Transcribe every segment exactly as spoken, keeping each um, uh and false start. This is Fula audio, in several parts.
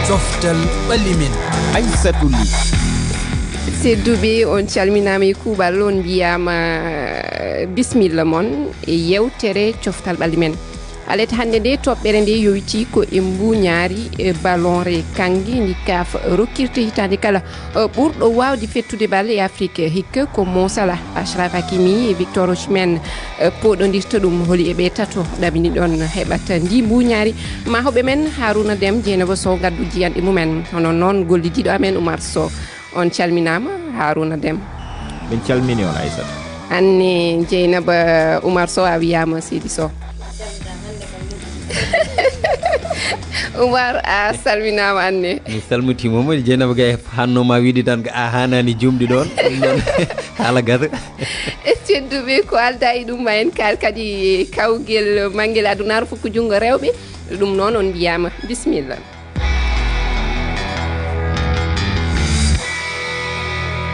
Coftal ɓalli men. Aissatou Ly. Tedduɓe, on calminaama e kuuɓal, on mbiyaama, eh, bismilla mon e yewtere Coftal Ɓalli Men. Alet hannde nde toɓɓere nde yowiti ko e mbuuñaari, eh, ballon re kannge ndi kaaf rokkirta hitaande kala, eh, ɓurɗo waawde fettude bal e Afrik. Hikka ko Mo Salah, Achraf Hakimi e Victor Osimhen, eh, pooɗondirta ɗum. Holi e ɓe tato ɗamini ɗon heɓata ndi mbuuñaari? Ma hoɓe men Haruna Dem, Jeynaba Sow ngaddu jiyanɗe mumen. Hono noon gollidiiɗo amen Oumar Sow. On calminaama, Haruna Dem. Min calmini on, Aissata. Anne Jeynaba, Oumar Sow a wiyaama, Seydi Sow. Oumar, a salminaama anne. Mi salmitii mo, mo Jeynaba Gaye hannoo ma wiide tan ko a haanaani juumde ɗoon. Ɗum noon, haala gasa. E tedduɓe, ko aldaa e ɗum, ma en kaal kadi kawgel manngel adunaaru fof ko junngo rewɓe. Ɗum noon, on mbiyaama. Bisimilla.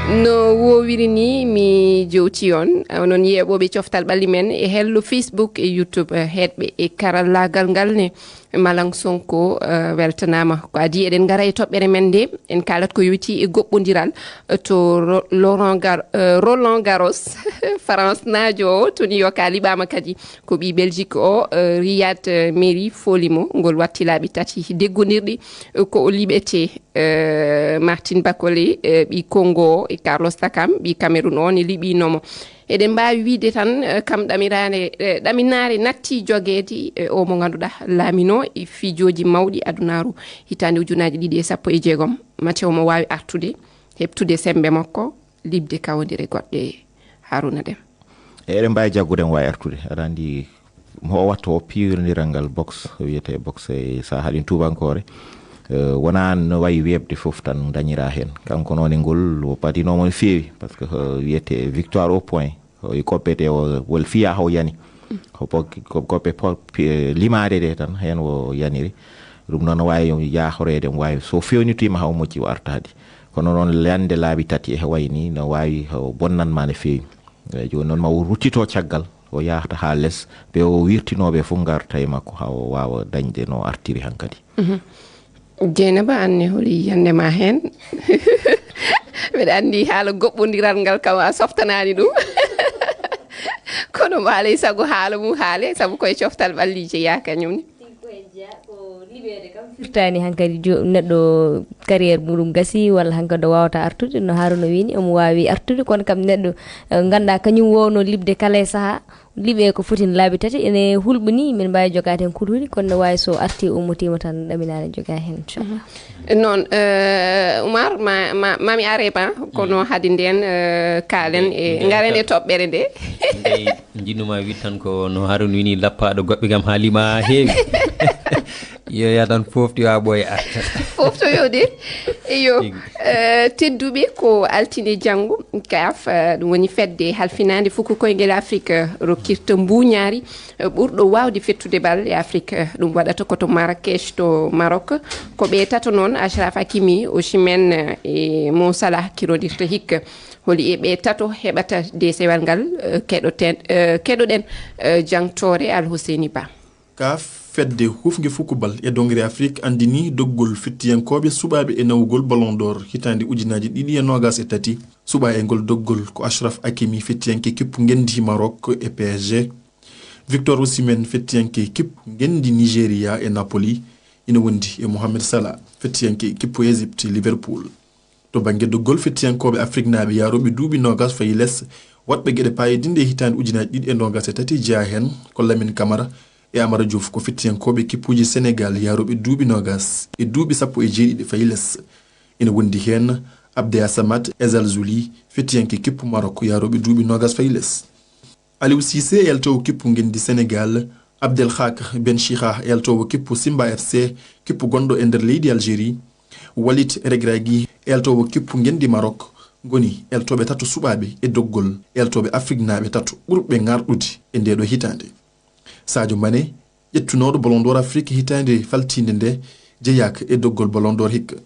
No woowiri ni, mi jowti on, onon yeeɓooɓe Coftal Ɓalli Men e hello Facebook e YouTube, eh, heɗɓe e karallaagal ngal ne, Malang Sonko, eh, weltanaama. Ko adii eɗen ngara e toɓɓere men nde, en kaalat ko yowiti e goɓɓondiral, eh, to Ro-, Laurent Gar-, eh, Roland Garros, France naajo o, toni yo ka liɓaama kadi. Ko ɓii Belgique o, eh, Riyad, eh, Meri fooli mo. Ngol watti laabi tati deggondirɗi, eh, ko o liɓetee, eh, Martin Bakole, eh, ɓii Congo o, e Carlos Takam, ɓii Cameroun o, ne liɓiino mo. Eɗen mbaawi wiyde tan, eh, kam ɗamiraare, eh, ɗaminaare natti jogeede, eh, o mo ngannduɗaa laaminoo e fijooji mawɗi adunaaru hitaande ujunaaji ɗiɗi e sappo e jeegom. Mate omo waawi artude, heɓtude semmbe makko, liɓde kawondire goɗɗe, Haruna Dem. Eɗen mbaawi jaggude mo waawi artude. Aɗa anndi mo o watta o piiwirndiral ngal boxe, wiyetee boxe e sahaa ɗin tuubankoore. Eh, wonaa no wayi weeɓde fof tan dañiraa heen. Kanko noon e ngol o padinoo mo no feewi, par ce que, eh, wiyetee victoire au point. O e koppete o wol fiyaa o yani. Ko po-, ko koppe po-, pi-, limaade ɗe tan heen o yaniri. Ɗum noon no waawi yahroyde, mo waawi so feewnitiima haw moƴƴi o artaade. Kono noon lande laabi tati e wayi ni no waawi o bonnan ma no feewi. Eh, jooni noon ma o ruttito caggal, o yahta haa les, ɓe o wirtinooɓe fof ngarta e makko haa o waawa dañde no artiri hankadi. Mhm. Jeynaba, anne holi yiyannde ma heen? Mbeɗa anndi haala goɓɓondiral ngal kam a softanaani ɗum. Kono mo alay sago haala mum haale, sabu koye coftal ɓalli jeyaa kañum ne. Firtaani hankadi jo-, neɗɗo carrière muɗum gasi, walla hankadi o waawata artude, no Haruna wiini, omo waawi artude, kono kam neɗɗo, eh, ngannduɗaa kañum wowno liɓde kala e sahaa, liɓe ko foti laabi tati, ene hulɓini, min mbaawi jogaade heen kuɗuli, kono no waawi so arti ummotiima tan ɗaminaani jogaa heen, inchallah. Mhm. Noon, eh, Oumar, ma, ma, mami are ma, kono hadi nden, eh, kaalen e, ngaren e toɓɓere nde. Ndey, njiɗnuma wiide tan ko no Haruna wini lappaaɗo goɓɓe kam haalima haa heewi. Yo yaa tan foofti haa ɓooya arta. Fooftoyoo de. Iyo. Tigi. Eh, tedduɓe, ko altine janngo, kaaf, eh, ɗum woni fedde halfinaande fuku koyngel Afrik, eh, rokkirta mbuuñaari, eh, ɓurɗo waawde fettude bal e Afrik. Eh, ɗum waɗata ko to Marrakech, to Maroc. Ko ɓe tato noon, Achraf Hakimi, Osimhen, eh, e Mo Salah kirondirta hikka. Holi e ɓe tato heɓata deesewal ngal, eh, keɗoten, eh, keɗoɗen, eh, jangtoore Al Husseini Ba. Kaaf, fedde hufnge fukubal e dongre Afrik anndini doggol fettiyankooɓe suɓaaɓe e nawugol Ballon d'Or hitaande ujunaaji ɗiɗi e noogaas e tati. Suɓaa e ngol doggol ko Achraf Hakimi, fettiyanke kippu ngenndi Maroc e P S G. Victor Osimhen, fettiyanke kippu ngenndi Nigeria e Napoli, ina wondi e Mohamed Salah, fettiyanke kippu Égypte, Liverpool. To bannge doggol fettiyankooɓe Afriknaaɓe yahrooɓe duuɓi noogaas fayi les, waɗɓe geɗe paayodinɗe e hitaande ujunaaji ɗiɗi e noogaas e tati jeyaa heen ko Lamine Camara e Amara Diouf, ko fettiyankooɓe kippuuji Senegaal yahrooɓe duuɓi noogaas e duuɓi sappo e jeeɗiɗi fayi les. Ina wondi heen Abdea Samad, Ezalzouli, fettiyanke kippu Maroc yahrooɓe duuɓi noogaas fayi les. Aliou Cissé, eeltoowo kippu ngenndi Senegaal, Abdelhak Ben Chiha, eeltoowo kippu Simba F C, kippu gonɗo e nder leydi Algérie, Walid Regragui, eeltoowo kippu ngenndi Maroc, ngoni eeltooɓe tato suɓaaɓe e doggol eeltooɓe Afriknaaɓe tato ɓurɓe ŋarɗude e ndeeɗo hitaande. Sadio Mané, ƴettunooɗo Ballon d'Or Afrique hitaande faltiinde nde, jeyaaka e doggol Ballon d'Or hikka.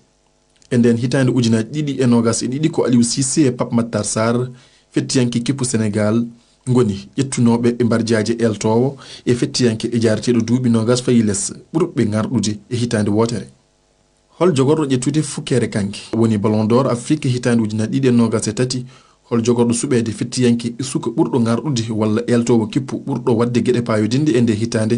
E ndeen hitaande ujunaaji ɗiɗi e noogaas e ɗiɗi, ko Aliou Cissé e Pape Matar Sarr, fettiyanke kippu Senegaal, ngoni ƴettunooɓe e mbarjaaje eeltoowo e fettiyanke e jaareteeɗo duuɓi noogaas fayi les ɓurɓe ŋarɗude e hitaande wootere. Hol jogorɗo ƴettude fukkere kanke? Woni Ballon d'Or Afrique hitaande ujunnaji ɗiɗi e noogas e tati. Hol jogorɗo suɓeede fettiyanke suka ɓurɗo ŋarɗude walla eeltoowo kippu ɓurɗo waɗde geɗe paayodinɗe e nde hitaande?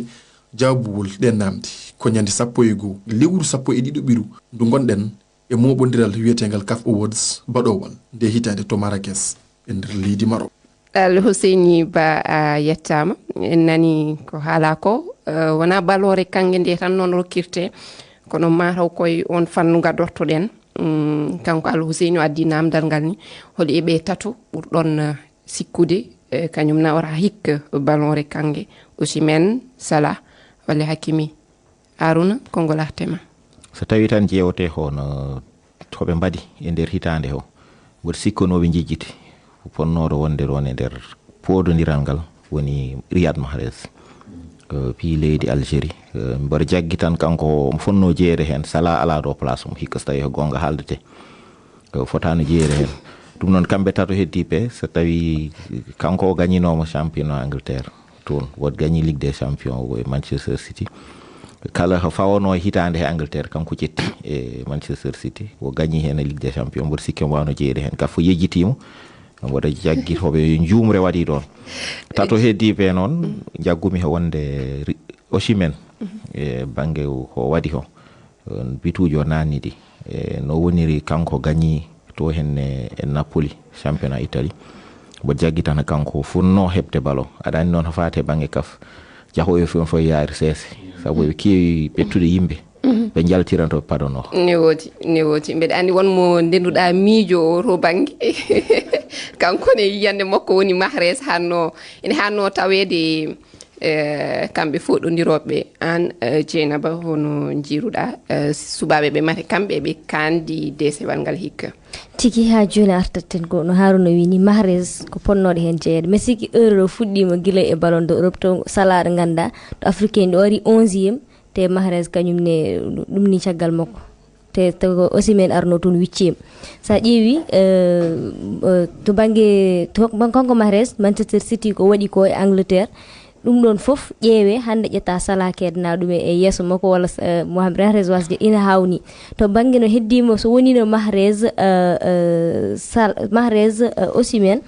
Jaabuwol ɗee naamnde ko ñande sappo e goo lewru sappo e ɗiɗo ɓiru ndu ngonɗen e mooɓondiral wiyeteengal CAF Awards baɗoowal nde hitaande to Marrakech e nder leydi Maroc. Al Huseyni Ba, a yettaama. En nani ko haalaa ko, eh, wonaa baloore kannge nde tan noon rokkirtee, kono mataw koye oon fannu ngadortoɗen. Mm, kanko Al Huseyni o addi naamndal ngal ni, holi e ɓe tato ɓurɗon, eh, sikkude, eh, kañum nawata hikka baloore kannge, Osimhen, Salah, walla Hakimi? Haruna, konngol artema. So tawi tan ƴeewte hono to ɓe mbaɗi e nder hitaande o, mboɗo sikko no ɓe njejjiti. Fonnooɗo wonde ɗoon e nder poodondiral ngal woni Riyad Mahrez, ko ɓii leydi Algérie. Eh, mboɗo jaggi tan kanko omo fonnoo jeyeede heen, Salah alaa ɗo place mum, hikka so tawi ko goonga haaldete. Ko fotaano jeyeede heen. Ɗum noon, kamɓe tato heddiiɓe, so tawi kanko o gañinooma championnat Angleterre, toon, wood gañi Ligue des Champions o e Manchester City. Kala ko fawanoo e hitaande he Angleterre, kanko ƴetti e Manchester City. O gañi heen e Ligue des Champions, mboɗo sikki omo waawno jeyeede heen. Kafo yejjitiimo, mboɗo jaggi hoɓe njuumre waɗi ɗoon. Tato heddiiɓe noon, njaggumi he wonde ri-, Osimhen, e bannge ko waɗi ko. On bituujo naanni ɗi. E no woniri kanko gañi to henne e Napoli, championnat Italie. Mbo jaggi tan kanko funno heɓde ballon. Aɗa anndi noon ko faati e bannge kaf. Jahoɓe fof fof yaari seese. Sabu ɓe keewi ɓettude yimɓe. Ɓe njaltiranto ɓe padono. Ne woodi, ne woodi. Mbeɗa anndi won mo ndenduɗaa miijo o to bannge. Kanko ne yiyannde makko woni Mahrez hanno. Ene hanno taweede, eh, kamɓe fof ɗo ndirooɓe. Aan, eh, Jeynaba, hono njiiruɗaa, eh, suɓaaɓe ɓe mate kamɓe ɓe kandi desewal ngal hikka? Tigi, haa jooni artaten ko no Haruna wini, Mahrez ko ponnooɗo heen jeyeede. Mi sikki euro o fuɗɗiima gila e Ballon d'Or Europe to Salah ɗo ngannduɗaa, to Afrique en ɗo ari onzième, te Mahrez kañum ne ɗum ni caggal makko. Te, te ko Osimhen arno toon huitième. So a ƴeewi, eh, eh, to bannge, to, ban-, kanko Mahrez, Manchester City ko waɗi ko e Angleterre, ɗum ɗoon fof ƴeewe, hannde ƴetta Salah keedana ɗum e, e yeeso makko walla, eh, Mohamed Mahrez wasde ina hawni. To bannge no heddiimo, so wonino Mahrez, eh, eh, Sal-, Mahrez, eh, Osimhen,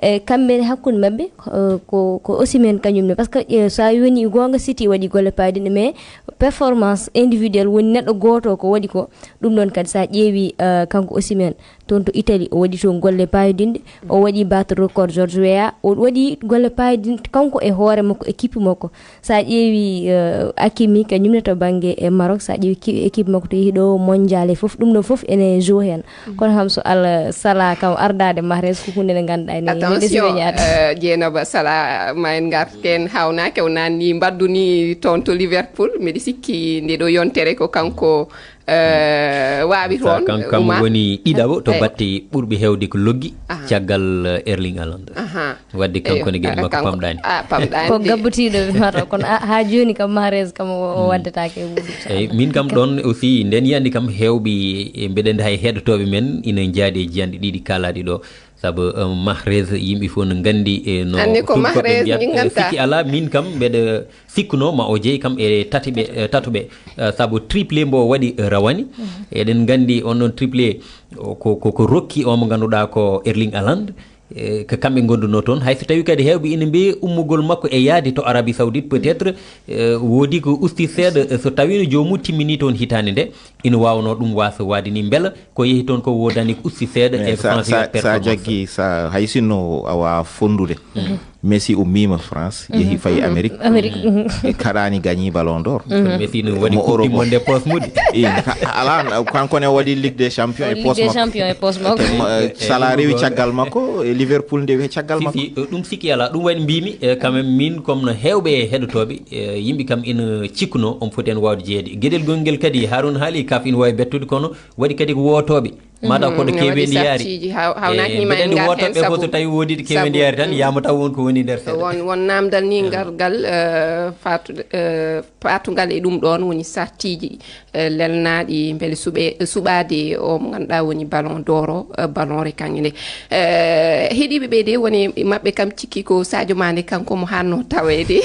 e kamɓe ne hakkunde maɓɓe, eh, ko, ko Osimhen kañum ne. Parce que, eh, so a woni goonga, City waɗi golle paayɗe, mais performance individuelle woni neɗɗo gooto ko waɗi ko. Ɗum ɗoon kadi so a ƴeewi, eh, kanko Osimhen, toon to Italie, o waɗi toon golle paayodinɗe, o waɗi battre record George Weah, o waɗi golle paayodinɗe kanko e hoore makko, équipe makko. So a ƴeewi, eh, Hakimi kañum ne to bannge e Maroc, so a ƴeewi ki-, équipe makko to yehi ɗo mondial e fof, ɗum ɗo fof ene joue heen. Kono kam so Allah Salah kam ardaade Mahrez ko huunde nde ngannduɗaa ene, ene Attention, ɓesiri yaade. Eh, Jeynaba, Salah ma en ngarten hawnaake, o naanni mbaɗdu ni toon to Liverpool. Mbiɗa sikki nde ɗo yontere ko kanko, eh, waawi Sa toon, kam, kam uma. Woni ɗiɗaɓo to Eh. batte ɓurɓe heewde ko loggi Aha. caggal, eh, Erling Haaland. Aha. Wadde kanko Eyo, ne geɗe eh, makko kanko, pamɗaani. Ah, pamɗaani Ko de. Gabbutiiɗo ɓe mataw, kono, ah, haa jooni kam Mahrez kam o, o Mm. waddataake e ɓuuɓi. Eyi, min kam ɗoon aussi, nden yiyannde kam heewɓe, e mbeɗa anndi hay heɗotooɓe men ina njaadi e jiyanɗe ɗiɗi kaalaaɗi ɗo. Sabu, eh, Mahrez yimɓe fof no nganndi, e no Anndi ko fulɓe Mahrez mbiyata, min eh, ngannduɗaa. Sikki alaa, min kam mbeɗa sikkuno ma o jeyi kam e tati ɓe, eh, tato ɓe. Eh, sabu triplé mbo o waɗi, eh, rawani. Mhm. Eɗen nganndi on ɗon triplé, o, ko, ko, ko rokki o mo ngannduɗaa ko Erling Haaland. Eh, ko kamɓe ngondunoo toon. Hay so tawii kadi heewɓe ina mbiyi ummugol makko e yahde to Arabie Saoudite, peut-être, eh, woodi ko usti seeɗa, eh, so tawiino joomum timmini toon hitaande nde, ina waawnoo ɗum waasa waade ni. Mbela ko yehi toon ko woodani ko usti seeɗa e sa, France sa, yo sa performance. Jaggi, sa, hay sinno a waawaa fonndude. Mhm. Messi ummiima France, yehi fayi Amérique. Amérique, mhm. E kaɗaani gañi Ballon d'Or. Mhm. Messi no waɗi Mo Coupe du Europe. Monde e poos mum. Eh, ka-, alaa, kanko ne waɗi Ligue des Champions e Ligue poos des makko. Champions e poos makko. Te mo, eh, Eh, Salah rewi ɗum ɗo. Caggal makko, e Liverpool ndewi he caggal Si, makko. Si, eh, ɗum sikki alaa. Ɗum waɗi mbimi, eh, quand même, min comme no heewɓe e heɗotooɓe, eh, yimɓe kam ina cikkuno on foti en waawde jeyeede. Geɗel gongel kadi, Harouna haali, kaf ina waawi bettude, kono waɗi kadi ko wootooɓe. Mataw koɗo kewendiyaari. Haw haw naaki ma en ngar hen sabu tawi wodi kewendiyaari tan yama taw won ko woni nder seeɗa. Won won namdal ni ngargal eh, fatu eh, patugal e ɗum ɗon woni sartiji eh, lelnaɗi beele suɓe suɓade o mo ganduɗa woni ballon d'or o eh, ballon re kanŋe nde. Eh, heɗiɓe ɓe de woni maɓɓe kam cikki ko Sadio Mané kanko mo hanno tawede.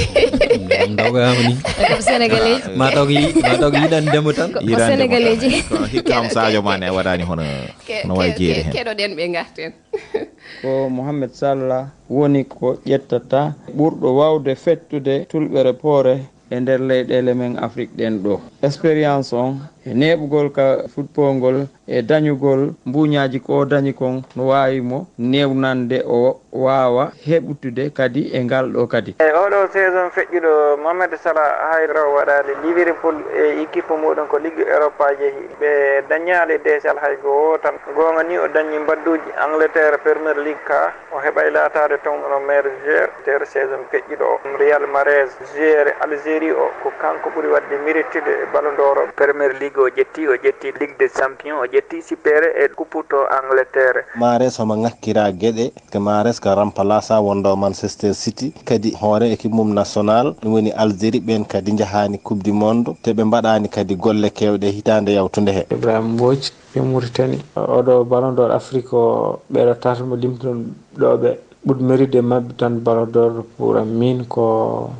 Dawgama ni. Ko sénégalais. Mataw ko yi- mataw ko yiɗandemo tan. Ko sénégalais. Hikkam Sadio Mané waɗani hono no wawi jeeyde hen. Keɗoɗen ɓe garten. Ko Mohamed Salah woni ko ƴettata ɓurɗo wawde fettude tulɓere poore e nder leyɗeele men Afrik ɗen ɗo. Expérience on e neeɓugol ka futpolngol e dañugol mbuñaaji ko o dañi kon no waawi mo newnande o waawa heɓtude kadi e ngal ɗo kadi. E oɗo saison feƴƴuɗo, Mohamed Salah hay raw waɗaali Liverpool e équipe muɗum ko Ligue Europa jehi. Ɓe dañaali desal hay go wootal. Goonga ni o dañi mbadduuji Angleterre Premier League ka. O heɓay laataade toon no meilleur joueur saison feƴƴuɗo o. Riyad Mahrez, joueur Algérie o, ko kanko ɓuri waɗde méritude e Ballon d'Or o. Premier League o ƴetti, o ƴetti Ligue des Champions, o ƴetti Super e Coupe to Angleterre. Mahrez homo ŋakkira geɗe, ko Mahrez ko remplaçant wonɗo Manchester City, kadi hoore équipe mum national, ɗum woni Algérie, ɓeen kadi njahaani Coupe du Monde, te ɓe mbaɗaani kadi golle keewɗe hitaande yawtunde he. Ibrahima Mbodj. E Mauritanie, oɗo Ballon d'Or Afrique o, ɓeɗo tata mo limtuɗon ɗo ɓe ɓuri mérite e maɓɓe tan Ballon d'Or pour min ko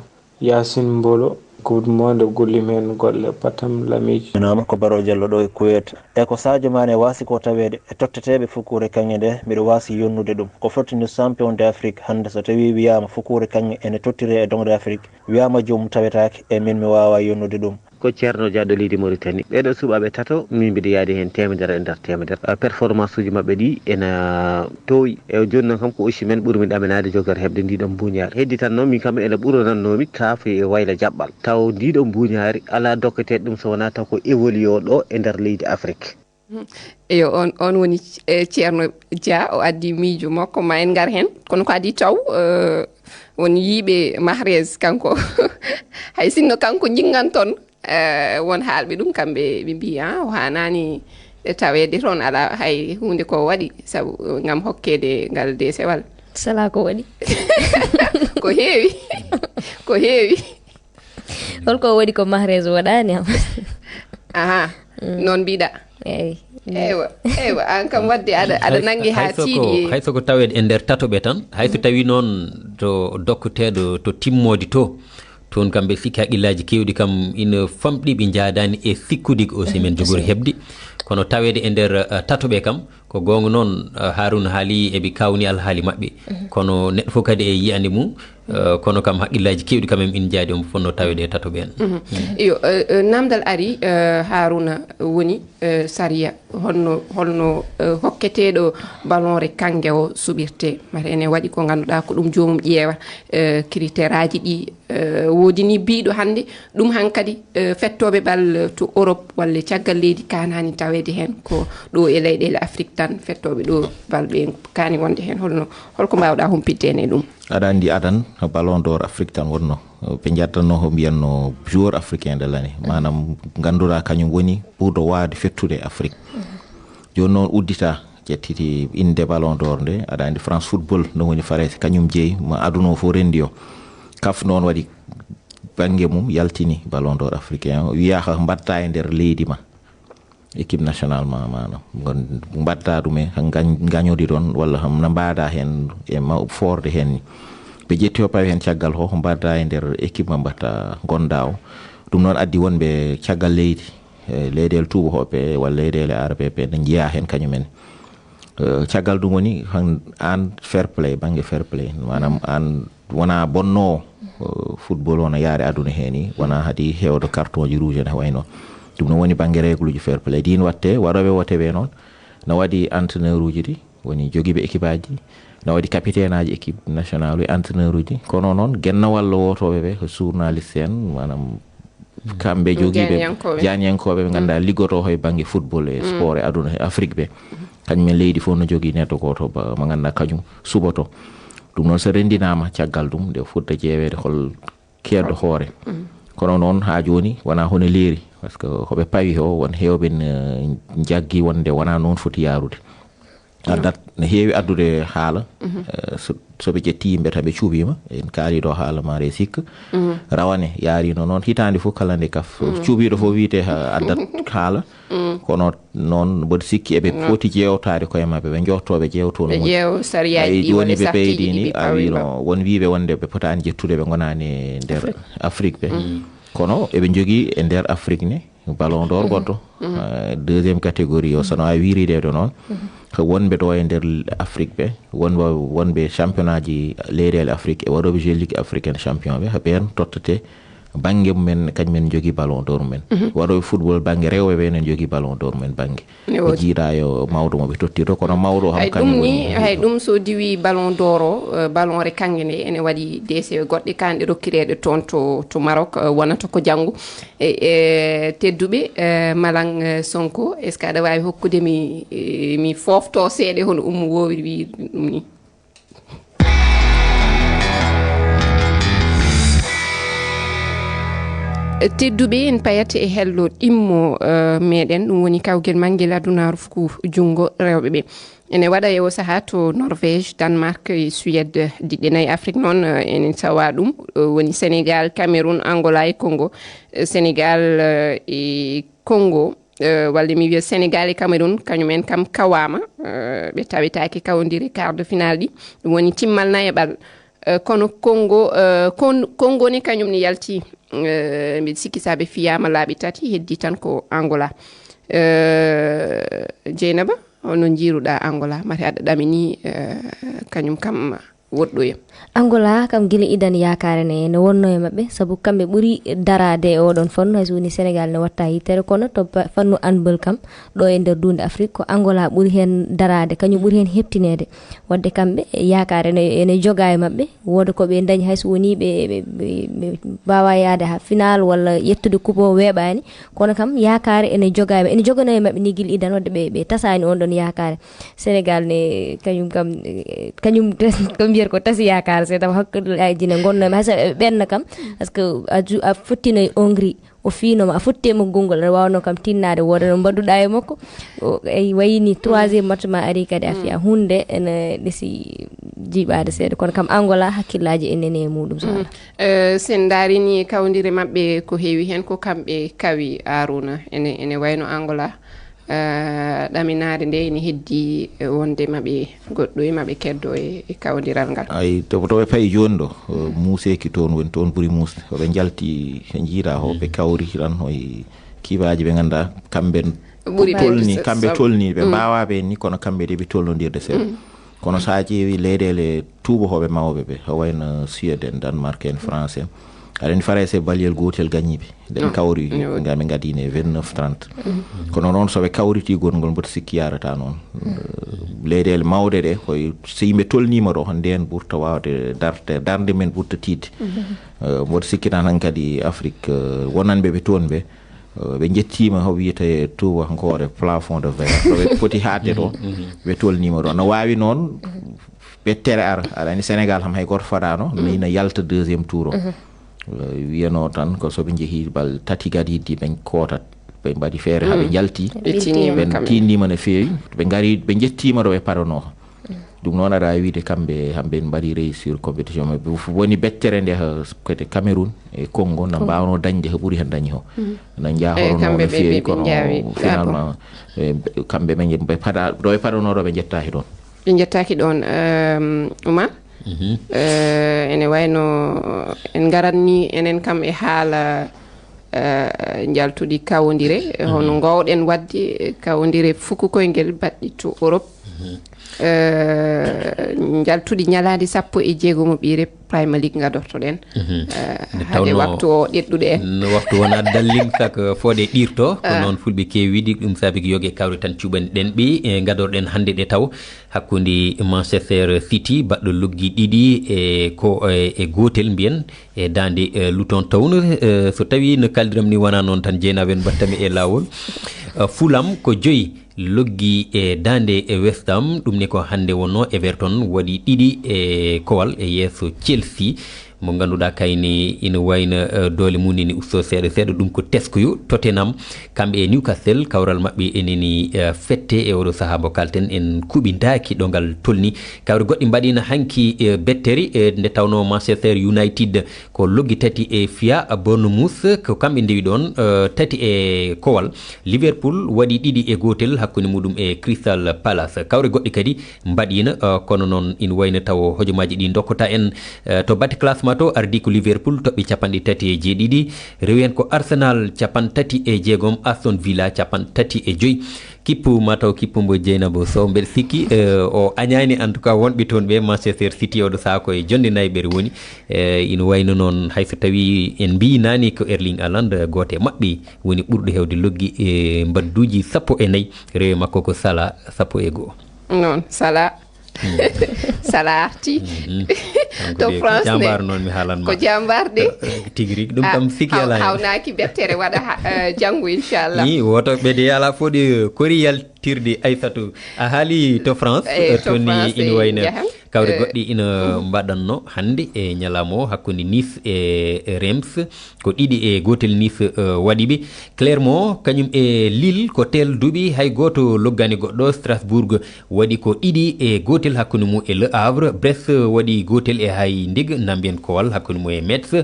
Yacine Mbolo, Coupe du Monde gollima hen golle patam lamiiji. Minama ko Baro Diallo ɗo e Kuwait. E ko Sadio Mané wasi ko tawede e totteteɓe fukkure kanŋe nde, mbiɗo wasi yonnude ɗum. Ko fottini champion d'Afrique hande so tawi wiyama fukkure kanŋe ene tottire e dongre Afrique, wiyama joomum tawetake, e min mi wawa yonnude ɗum. Ko Ceerno Dia ɗo leydi Mauritanie. Ɓeeɗo suɓaaɓe tato, min mbiɗa yaadi heen teemedere e nder teemedere. Ah, performance uji maɓɓe ɗi ena toowi. E jooni noon kam ko Osimhen ɓurmi ɗaminaade jogorde heɓde ndiɗon mbuuñaari. Heddi tan noon min kam ene ɓuranannoomi kaafe e wayla jaɓɓal. Taw ndiɗon mbuuñaari alaa dokketeeɗo ɗum so wonaa taw ko évolué o ɗo e nder leydi Afrik. Eyo, on, on woni eh, Ceerno Dia, o addi miijo makko, ma en ngar heen. Kono ko adii taw, eh, won yiiɓe Mahrez kanko. Hay sinno kanko njingan toon, eh, won haalɓe ɗum, kamɓe ɓe mbiyi, "Ah, o haanaani taweede toon, alaa hay huunde ko o waɗi, sabu, eh, ngam hokkeede ngal deesewal." Salaa ko waɗi. Ko heewi, ko heewi. Holko o waɗi ko Mahrez waɗaani am? Aha, noon mbiɗa. Eyyi. Eywa, eywa, aan kam waɗde aɗa, aɗa nanngi haa tiiɗi. Hay soko tawede e nder tatoɓe tan, hay so tawi noon to dokketeeɗo to timmoode to, toon kam mbeɗa sikki haqqillaaji keewɗi kam ina famɗi, ɓe njaadaani e sikkude ko Osimhen jogori heɓde. Kono tawede e nder, eh, tatoɓe kam, ko goonga noon, eh, Harouna haali, eɓe kawni alhaali maɓɓe. Kono neɗɗo fof kadi e yiyande mum, eh, kono kam haqqillaaji keewɗi quand même ina njaadi omo fotnoo tawede e tatoɓe en. Iyo, eh, eh, namdal ari, eh, Harouna, woni, eh, sariya holno, holno, eh, hokketeeɗo ballon re kanŋe o suɓirte? Mata ene waɗi ko ngannduɗaa ko ɗum joomum ƴeewa, eh, critère aji ɗi, eh, woodi ni biiɗo hannde ɗum hankadi, eh, fettooɓe bal to Europe walla caggal leydi kaanaani taweede heen ko ɗo e leyɗeele Afrique tan fettooɓe ɗo bal ɓe kaani wonde heen. Holno, holko mbaawɗaa humpitde en e ɗum? Aɗa anndi adan, ballon d'or Afrique tan wonno. Ɓe njattanno ko mbiyatno joueur africain de l'année. Maanaam ngannduɗaa kañum woni ɓurɗo waawde fettude Afrique. Jooni noon uddita ƴettiti innde ballon d'or nde, aɗa anndi France Football no woni Farayse, kañum jeyi ma aduna o fof renndi o. Kaf noon waɗi bannge mum yaltini ballon d'or africain o. Wiyaa ko mbaɗta e nder leydi ma. Équipe national ma, maanaam, ngon mbaɗta ɗum e gañ-, gañoɗi ɗon, walla kam na mbaɗa heen e ma-, foorde heen ni. Ɓe ƴetti o pawi heen caggal ko, ko mbaɗta e nder équipe ma mbaɗta ngonda o. Ɗum noon addi wonɓe caggal leydi, e leyɗeele tuubakooɓe walla leyɗeele arabeeɓe ne njiya heen kañum en. Eh, caggal ɗum woni han-, aan fair play, bannge fair play. Maanaam aan wona bonnoowo, eh, football o no yaari aduna heen ni, wona hadi heewde carton ji rouge ene wayno. Ɗum no woni bannge règle uji fair play. Ɗiin waɗte waɗooɓe wote ɓe noon, na waɗi entraîneur uji ɗi, woni jogiiɓe équipe aji, na waɗi capitaine aji équipe national e entraîneur uji. Kono noon, gennawal wootooɓe ɓe, ko journaliste en, maanaam kamɓe jogiiɓe jaaniyankooɓe, ɓe ngannduɗaa liggotoo ko e bannge football e sport e aduna e Afrique ɓe. Kañum en leydi fof no jogii neɗɗo gooto ba-, mo ngannduɗaa kañum suɓoto. Ɗum noon so renndinaama caggal ɗum, nde fuɗɗa ƴeeweede hol keedɗo hoore. Kono noon haa jooni wonaa hono leeri, par ce que ko ɓe pawi o won heewɓe n- njaggi wonde wonaa noon foti yaarude. Addat ne heewi addude haala, eh, so so ɓe ƴetti yimɓe tan ɓe cuuɓiima, en kaali ɗo haala maare sikka. Rawane yaariino noon hitaande fof kala nde kaf cuuɓiiɗo fof wiyetee ha addat haala. Kono noon mboɗo sikki eɓe poti jeewtaade koye maɓɓe, ɓe njottoo ɓe jeewtoo no ɓe moƴƴi. Ƴeew sariyaaji Eyi, ɗi jooni woni ɓe sartiiji peydi ɗi ni ɓe a pawi wino won wiiɓe wonde ɓe potaani jettude ɓe ngonaani e nder Afrique ɓe. Kono eɓe njogii e nder Afrique ne ballon d'or goɗɗo. Eh, deuxième catégorie o sono waawi wiirideede noon. Ko wonɓe ɗo e nder Afrique ɓe, wonɓe wonɓe championnat ji leyɗeele Afrique e waɗooɓe jeux ligue africaine champion ɓe, ɓeen tottetee bannge mumen, kañum en njogii ballon d'or mumen. Waɗooɓe football bannge rewɓe ɓe ene njogii ballon d'or mumen bannge. Ne Ɓe woodi. Jiidaa yo mawɗo mo ɓe tottirto, kono mawɗo o kam Hay kañum ɗum woni ni, hay ɗum so diwi ballon d'or o, eh, ballon re kannge nde ene waɗi deese goɗɗe kanɗe rokkireede toon to, to Maroc, eh, wonata ko janngo. E, e tedduɓe, eh, Malang, eh, Sonko, est-ce que aɗa waawi hokkude mi, eh, mi foofto seeɗa hono ɗum woowiri wiide ɗum ni? Tedduɓe, en payat e hello ɗimmo, eh, meɗen, ɗum woni kawgel mangel adunaaru fuku junngo rewɓe ɓe. Ene waɗa e o sahaa to Norvège, Danemark e Suède. Diɗɗe nayi Afrique noon, eh, enen sawa ɗum, eh, woni Sénégal, Cameroun, Angola e Congo. Eh, Sénégal, eh, e Congo, eh, walla mi wiya Sénégal e Cameroun, kañum en kam kawaama, eh, ɓe tawetaake kawondire quart de finale ɗi. Ɗum woni timmal nayaɓal. Eh, kono Congo, eh, kon-, Congo ni kañum ne yalti, eh, mbiɗa sikki sa ɓe fiyaama laabi tati, heddi tan ko Angola. Eh, Jeynaba, holno njiiruɗa Angola? Mate aɗa ɗamini, eh, kañum kam woɗɗoyam. Angola kam gila idan yaakaare ne, ne wonno e maɓɓe, sabu kamɓe ɓuri daraade e oɗon fannu, hay so woni Sénégal ne watta yittere, kono to ba-, fannu handball kam, ɗo e nder duunde Afrique, ko Angola ɓuri heen daraade, kañum ɓuri heen heɓtineede. Wadde kamɓe yaakaare ne, ene joga e maɓɓe, wooda ko ɓe dañi, hay so woni ɓe, ɓe, ɓe, ɓe mbaawa yahde ha final walla yettude coupe o weeɓaani, kono kam yaakaare ene joga e maɓɓe, ene jogano e maɓɓe ni gila idan, wadde ɓe, ɓe tasaani on ɗon yaakaare. Sénégal ne kañum kam, eh, kañum ko mbiyata ko tasi yaakaare, c'est tawa hakkunde ay jine ngonno, hay so ɓe ɓenna kam, parce que a ju-, a fottino e Hongrie, o fiino ma, a fotti e makko konngol, aɗa waawno kam tinnaade, wooda no mbaɗuɗa e makko. O, ay, wayi ni troisième match ma ari kadi a fiya hunde ene ɗesi jiiɓaade seeɗa, kono kam Angola hakkillaaji e nene e muɗum, so alaa. Eh, sen ndaari ni kawndire maɓɓe ko heewi heen ko kamɓe kawi, Aruna, ene, ene wayno Angola, eh, ɗaminaade nde ene heddi, eh, wonde maɓe goɗɗo e maɓe keddo e, e kawdiral ngal. Ay, to, to ɓe payi jooni ɗo, eh, muuseeki toon woni toon ɓuri muusde. Ko ɓe njalti, ɓe njiiraa ho, ɓe kawri tan hoy kiibaaji ɓe ngannduɗaa kamɓe Ɓuri tolni, ɓe kamɓe sabu tolni, ɓe mbaawa ɓe ni, kono kamɓe de ɓe tolnondirde seeɗa. Kono so a ƴeewi leyɗeele tuubahooɓe mawɓe ɓe, o wayno Suède en, Danemark en, France en, aɗa anndi Farayse baliyel gootel gañiiɓe. Ɗen kawri, ngam ɓe ngaddiino e vingt-neuf trente. Kono noon, so ɓe kawriti gongol, mboɗo sikki yaarata noon. Eh, leyɗeele mawɗe ɗe, koye so yimɓe tolniima ɗo, ndeen ɓurta waawde darde, darnde men ɓurta tiiɗde. Eh, mboɗo sikki tan han kadi Afrique, eh, wonanɓe ɓe toon ɓe, eh, ɓe njettiima ko wiyetee tuubankoore plafond de verre. Ɗo ɓe poti haaɗde ɗo, ɓe tolniima ɗo. No waawi noon, ɓettere ara, aɗa anndi Sénégal kam hay gooto faɗaano, mais ina yalta deuxième tour o. Eh, wiyano tan ko so ɓe njehii bal tati kadi heddi ɓe kootat. Ɓe mbaɗi feere haa ɓe njalti. Ɓe tinniima Ɓe kamɓe. Tinniima no feewi. Ɓe ngari, ɓe njettiima ɗo ɓe paranoo. Ɗum noon aɗa waawi wiyde kamɓe, hamɓe en mbaɗi réussir compétition maɓɓe. Fof woni bettere nde, eh, kete Cameroun e Congo, na mbaawno dañde ko ɓuri heen dañi o. Na njahorno no feewi, kono finalement, eh, kamɓe ɓe nje-, ɓe pada-, ɗo ɓe padanoo ɗo ɓe njettaaki ɗoon. Ɓe njettaaki ɗoon, ehm, Oumar. Eh, ene wayno en ngaratni enen kam e haala, eh, njaltudi kawondire, eh, hono ngoowɗen waɗde, eh, kawondire fuku koyngel baɗɗi to Europe. Eh, njaltudi ñalaande sappo e jeegomo ɓiire Premier League ngadortoɗen. Eh, Nde hade tawno waktu o ɗeɗɗuɗe en. No waktu wona dallin sak fode ɗirto, ko noon fulɓe keewi wiide, ɗum saabi ko yoge kawri tan cuɓanɗen ɓe, eh, ngadorɗen hannde ɗe taw. Hakkunde Manchester City, baɗɗo loggi ɗiɗi e ko, e, e gootel mbiyen, e daande, e Luton Town. E, so tawii no kaldiram ni wonaa noon tan, jeenaaɓe en mbattami e laawol. E, Fulham ko joyi loggi e daande e West Ham. Ɗum ne ko hannde wonnoo, Everton waɗi ɗiɗi e kowal e yeeso Chelsea. Mo ngannduɗaa kayni ina wayna, eh, doole mum ene ustoo seeɗa seeɗa, ɗum ko teskoyo. Tottenham, kamɓe e Newcastle, kawral maɓɓe eneni, eh, fette e oɗo sahaa mo kalten, en kuɓindaaki ɗo ngal tolni. Kawre goɗɗi mbaɗiina hanki, eh, bettere, eh, nde tawnoo Manchester United ko loggi tati e fiya Bournemouth, ko kamɓe ndewi ɗoon, eh, tati e kowal. Liverpool waɗi ɗiɗi e gootel hakkunde muɗum e Crystal Palace. Kawre goɗɗi kadi mbaɗiina, eh, kono noon ina wayno taw hojomaaji ɗi ndokkata en, eh, to batte classement to, ardii ko Liverpool, toɓɓe capanɗe tati e jeeɗiɗi, rewi heen ko Arsenal capanɗe tati e jeegom, Aston Villa capanɗe tati e joy. Kippu, mataw kippu mbo Dieynaba Sow, mbeɗa sikki, eh, o añaani en tout cas wonɓe toon ɓe, Manchester City oɗo sahaa ko e jonnde nayi ɓere woni. Eh, ina wayno noon, hay so tawii en mbiyi naane ko Erling Haaland, gooto e maɓɓe woni ɓurɗo heewde loggi e mbadduuji sappo e nayi, rewi makko ko Salah sappo e go'o. Noon, Salah. Salah arti. Mhm. Kanko to de ko France ne. Jambaar noon mi haalan ma. Ko jambaar de. Eh, eh, tigi rigi. Ɗum kam siki alaa heen. Hawnaaki bettere waɗa ha, eh, janngo, inchallah. Ni woto ɓe de alaa fof de kori yaltirde Aysatu. A haali to France, eh, eh, to toon ni France, ina eh, wayno. Kawre, eh, goɗɗi ina mbaɗanno hannde e ñalawma o hakkunde Nice e, e Reims. Ko ɗiɗi e gootel Nice, eh, waɗi ɓe. Clermont kañum e Lille ko teel duuɓi, hay gooto loggaani goɗɗo. Strasbourg waɗi ko ɗiɗi e gootel hakkunde mum e Le Havre. Brest waɗi gootel e hay ndeg, nambiyen kowal hakkunde mum e Metz.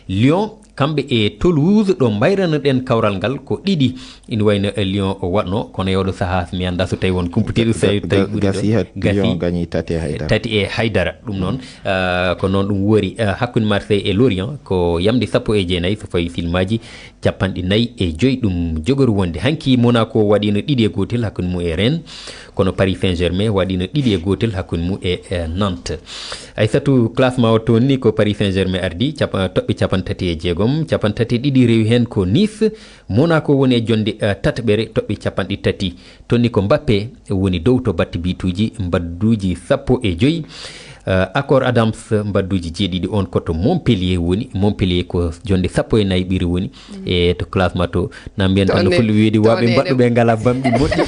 Lyon, kamɓe e Toulouse, ɗo mbayranoɗen kawral ngal, ko ɗiɗi ina wayno, eh, Lyon o waɗno, kono e oɗo sahaa mi annda so tawi won kumputeeɗo, so tawi, tawi ɓuri ɗo. Gasi, Lyon gañi tati e haydara. Tati e haydara, ɗum noon, ah, ko noon ɗum woori. Ah, hakkunde Marseille e Lorient ko yamde sappo e jeenayi, so fawi filmaaji capanɗe nayi e joyi ɗum jogoru wonde. Hanki Monaco waɗiino ɗiɗi e gootel hakkunde mum e Rennes, kono Paris Saint-Germain waɗiino ɗiɗi e gootel hakkunde mum e, e Nantes. Aysatu, classement o toon ni ko Paris Saint-Germain ardi, capa-, toɓɓe capanɗe tati e jeegom, capanɗe tati e ɗiɗi rewi heen ko Nice, Monaco woni e jonnde, eh, tataɓere, toɓɓe capanɗe tati. Toon ni ko Mbappé woni dow to batte bituuji, mbadduuji sappo e joyi. Eh, Accord Adams, mbadduuji jeeɗiɗi, on ko to Montpellier woni. Montpellier ko jonnde sappo e nayi ɓiri woni. Mm. E to classement to, na mbiyen tan no fulɓe weedi, waɓe mbaɗɗu ɓe ngalaa bamɗi moƴƴi.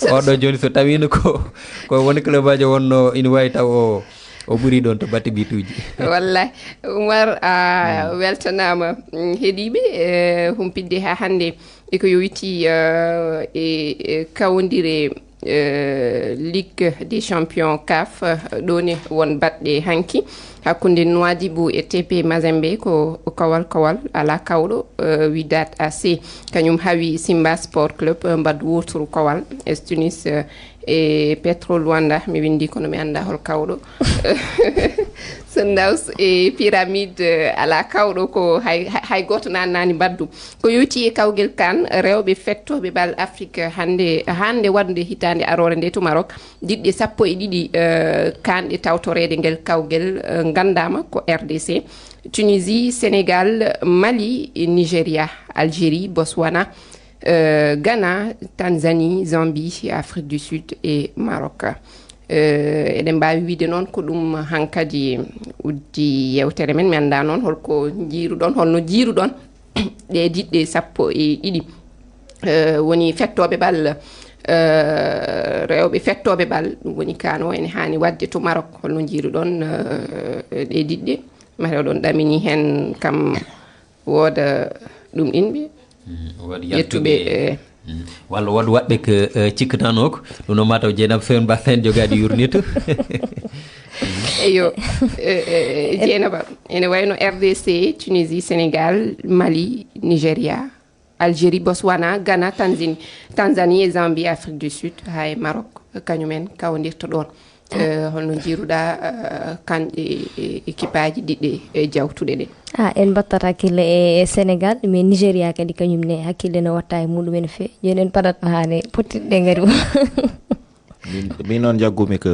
Oɗo jooni so tawiino ko, ko woni club ajo wonno, ina waawi taw o, o ɓuri ɗoon to batte bituuji. Wallahi, Umar, a weltanaama. Mm, heɗiiɓe, eh, humpitde haa hannde. E ko yowitii, eh, e, e kawndire, eh, Ligue des Champions CAF, eh, ɗo ne won baɗɗe hanki hakkunde Nouadhibou e T P Mazembe, ko kowal kowal alaa kawɗo, eh, Wydad A C. Kañum hawi Simba Sport Club, eh, mbaddu wooturu kowal, S Tunis, eh, e Petro Luanda, mi winndi kono mi annda hol kawɗo. Sundowns e Pyramide, eh, alaa kawɗo, ko hay, hay, hay gooto naannaani mbaddu. Ko yowitii e kawgel CAN, rewɓe fettooɓe bal Afrik hannde, hannde waɗde hitaande aroore nde to Maroc. Diɗɗe sappo e ɗiɗi, eh, kaanɗe tawtoreede ngel kawgel, eh, nganndaama ko R D C, Tunisie, Sénégal, Mali, Nigeria, Algérie, Botswana, eh, Ghana, Tanzanie, Zambie, Afrique du Sud e Maroc. Eh, eɗen mbaawi wiyde noon ko ɗum hankadi uddi yeewtere men. Mi anndaa noon holko njiiruɗon, holno njiiruɗon ɗe diɗɗe sappo e ɗiɗi. Eh, woni fettooɓe bal, eh, rewɓe fettooɓe bal, ɗum woni CAN o ene haani waɗde to Maroc. Holno njiiruɗon, eh, ɗe diɗɗe? Mate oɗon ɗamini heen kam wooda ɗum inɓe. Mm, waɗi yettuɓe, yaltuɓe. Eh. Mm. Walla waɗ waɗɓe ko, eh, cikkataanoo ko. Ɗum noon mataw Dieynaba Sow en mbasa heen jogaade yurnitu. Eyo, eh, eh, Dieynaba, ene wayno R D C, Tunisie, Sénégal, Mali, Nigeria, Algérie, Botswana, Ghana, Tanzanie, Tanzanie e Zambie, Afrique du Sud, haa e Maroc, kañum en kawndirta ɗoon. Eh, holno njiiruɗaa, eh, CAN e, e, équipe aji diɗɗe, eh, jawtuɗe ɗe? Ah, en mbattat hakkille e, e Sénégal, mais Nigeria kadi kañum ne hakkille no watta e muɗum en feewi. Jooni en padat haa ne pottiɗe ngari. Min, min noon njaggumi ko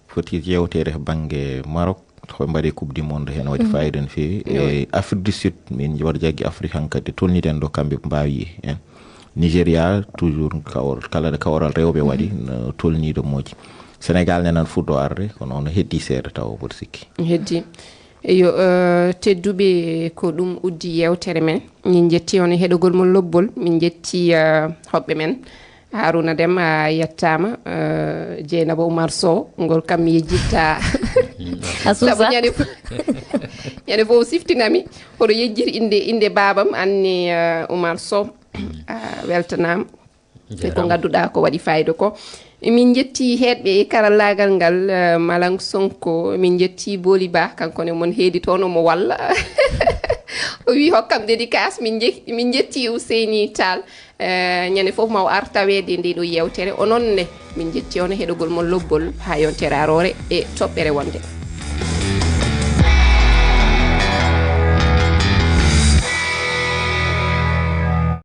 foti yewtere bannge Maroc, ko mbaɗi Coupe du Monde heen waɗi fayida no feewi. E Afrique du Sud, min mbaɗa jaggi Afrique hankadi tolniɗen ɗo kamɓe mbaawi en. Nigeria, toujours kawor-, kala ɗo kaworal rewɓe waɗi, no tolniiɗo mooji. Sénégal ne nan fuɗɗo arde, kono ono heddi seeɗa taw mboɗo sikki. Heddi. Eyo, eh, tedduɓe, ko ɗum uddi yeewtere men. Min njetti on e heɗogol mon lobbol. Min njetti, eh, hoɓɓe men. Haruna Dem, a yettaama. Eh, Jeynaba Oumar Sow, ngol kam mi yejjitta. A Sabu suusa. Ñande fo- ñande fof siftinami hoɗo yejjir inde inde baabam anni, eh, Oumar Sow. A weltanaama e ko ngadduɗaa ko waɗi fayida ko. Min njetti heɗɓe e karallaagal ngal, eh, Malang Sonko. Min njetti Boli Ba, kanko ne mon heedi toon omo walla. O wi hokkam dédicace. Min nje- min njetti Ouseyni Tall. Eh, ñande fof ma o ar taweede nde ɗo yewtere. Onon ne min njetti on e heɗogol mon lobbol haa yontere aroore e toɓɓere wonde.